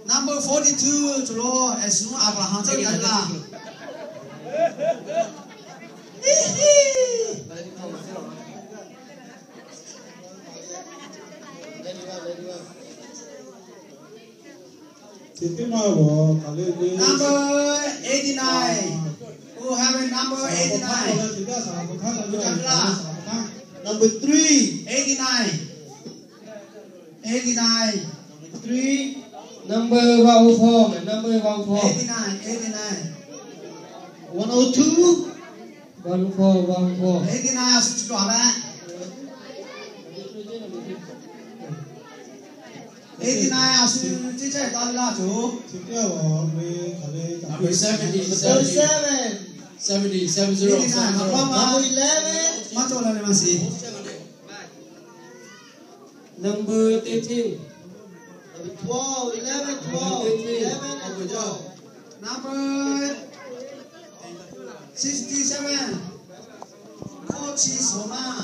Number forty-two cawˬ lo, Aˍsuˍ Aˍbraˍhanˍ tcuhˇ jaˇ laˇ. Number eighty-nine. Who have a number eighty-nine? Number three. Eighty-nine. Eighty-nine. Three. Number one oh four, number one oh four. Eighty-nine, eighty-nine. One oh two. One oh four, one oh four. Eighty-nine a shu chi kaꞈ leh. Eighty-nine a shu chi chehˇ taˍ ve laˇ cawˬ. Number seventy, seventy, seventy, seven zero, seven zero. Number eleven. Maˇ cawˬ la leh maˇ shiˍ. Number thirteen. Twelve, eleven, twelve, eleven and twelve. Number sixty-seven. K'oˆ chi suhˍ ma.